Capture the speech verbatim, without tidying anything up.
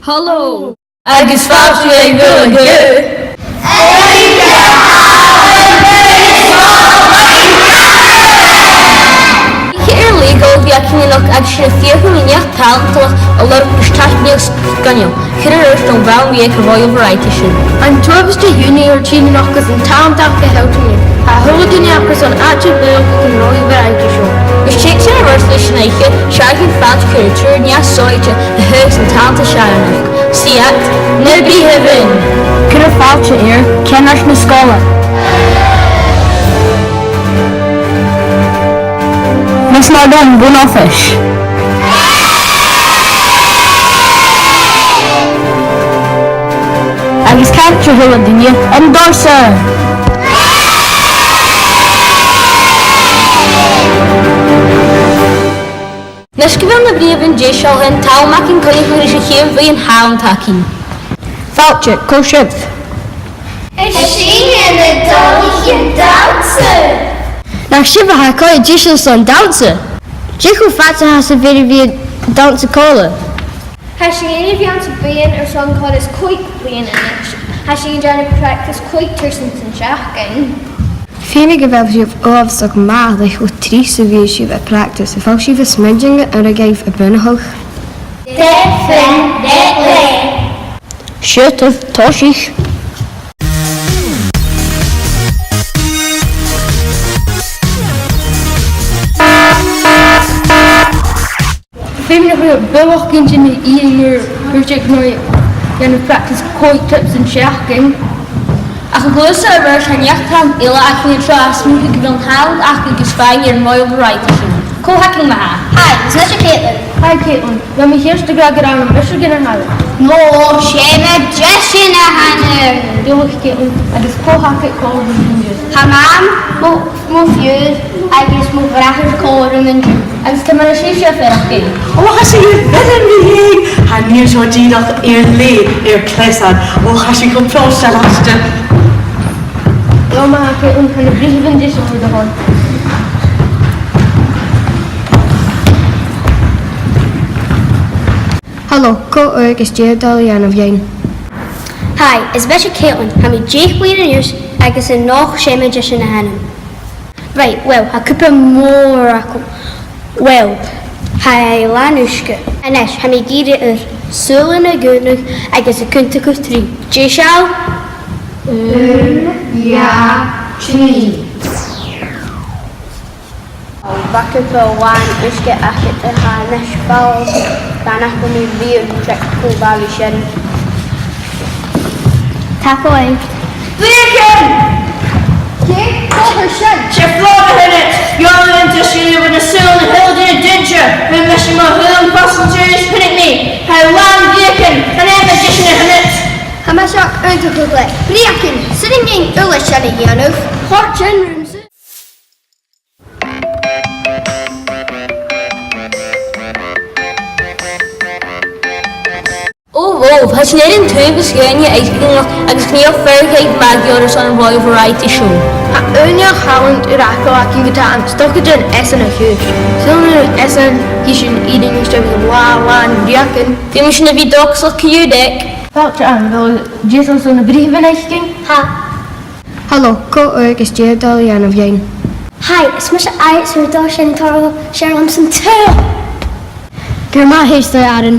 Hello. Agus fàilte gu Gaeilge. Air leth, bidh againn an-diugh agus sinn a' feuchainn ri neach tàlantach a lorg ris taitneach sgoinneil. Cuir air adhart don bhonn bheag air Royal Variety Show. An t-uabhas de dhaoine a tha a' tighinn a-nochd agus an talent aca a shealltainn. Tha a h-uile duine aca airson àite a bhualadh aig an Royal Variety Show. Mus tèid sinn air adhart leis an oidhche, 's fheàrr dhuinn fàilte a chur air triùir neach-sònraichte a tha a' toirt an talent seo a-nochd. 'S iad na Britheamhan. Cuiribh fàilte air ceannard na sgoile. Miss Mardon, bun-oifis. Agus ceannard a h-uile duine, an dorsa. Nis gu bheil na Britheamhan deiseil, tha an t-àm againn coinneachadh ris a' cheum bhuidheann thalanta againn. Fàilte, cò sibh? Is sinne na Dòlaichean Dannsa. Nach sibh a tha cho deiseil son dannsa? Dè cho fada 's a tha sibh air a bhith a' dannsa còmhla? Tha sinn air a bhith anns a' bhuidheann airson còrr is còig bliadhna a-nis. Tha sinn a' dèanamh practice còig tursan san t-seachdain. Feumaidh gu bheil sibh uabhasach math le cho tric 's a bhios sibh a' practice. Am faigh sibh a' smaoineachadh gun urrainn dhuibh a bhuannachadh? Dè fon, dè le. Siuthad, tòisich. Feumaidh sinn a bhith beòthail gun dèanamh ùidh mar, mar gum bi sinn a' dèanamh practice còig trips san t-seachdain. Ach a' gluasad air adhart, tha neach-talent eile againn an seo a tha a' smaoineachadh gu bheil an talent aca gus faighinn air an Royal Variety Show. Cò th' againn ma-thà? Hi, is mise Caitlin. Hi, Caitlin. Bha mi cheart ag ràdh gun ann am mise gun a tha thu. No, 's e mo dheisean a th' annam. Duilich, Caitlin, agus cò th' agad còmhla rium an-diugh? Tha Mam, mo, mo phiuthar agus mo bhràthair còmhla rium an-diugh. Agus ciamar a tha sibhse a' faireachdainn? Ò, tha sinn air bhith air leth. Tha an nighean seo dìreach air leth air cleas. Ò, tha sinn cho pròiseil aiste. Ò, ma-thà, Caitlin, tha na Britheamhan deiseil airson do thoil. Hello, cò thu agus dè tha dol a dhèanamh dhuinn? Hi, is mise Caitlin, tha mi deich bliadhna a dh'aois agus a-nochd 's e mo dheisean a th' annam. Right, well, tha cupa mòr agam. Well, tha e làn uisge. A-nis, tha mi ag iarraidh ur sùilean a dhùnadh agus a' cunntadh gu trì. Deiseil? Aon, dhà, trì. Bha cupa làn uisge agad a-nis, bha, chan fhaca mi riamh tric cho math ri sin. Tapadh leibh. Briagan! Cò tha sin? 'S e Flòraidh a th' annad. Gheibh thu an deisean bho na sùilean a h-uile duine a dh'inns thu. Bidh mise mo shuilean fosgailte is chunnaic mi. Tha e làn bhriogan. Chan e mo dheisean a th' annad. Tha mise iongantach. Briagan! 'S urrainn dhuinn uile sin a dhèanamh. Thoir sin riumsa. Ò, ò, tha sinn air an taobh as gainne aig an gnothach agus chan eil fear a dh'fheuch math gu leòr airson an Royal Variety Show. Tha aon neach-thalent ùr aca againn co-dhiù, 's dòcha gun dèan esan a' chùis. Saoil an urrainn esan, chì sinn iad an-dràsta, bidh e làn, làn bhriogan. Feumaidh sinn a bhith dòchasach co-dhiù, Dick. Fàilte, a bheil thu deiseil airson na Britheamhan fhaicinn? Tha. Hello, cò thu agus dè tha dol a dhèanamh dhuinn? Hi, is mise Alex, tha mi a' dol a dhèanamh tòrr, 's fheàrr leamsa an t-saoghal. Gur math a tha e, Aaron.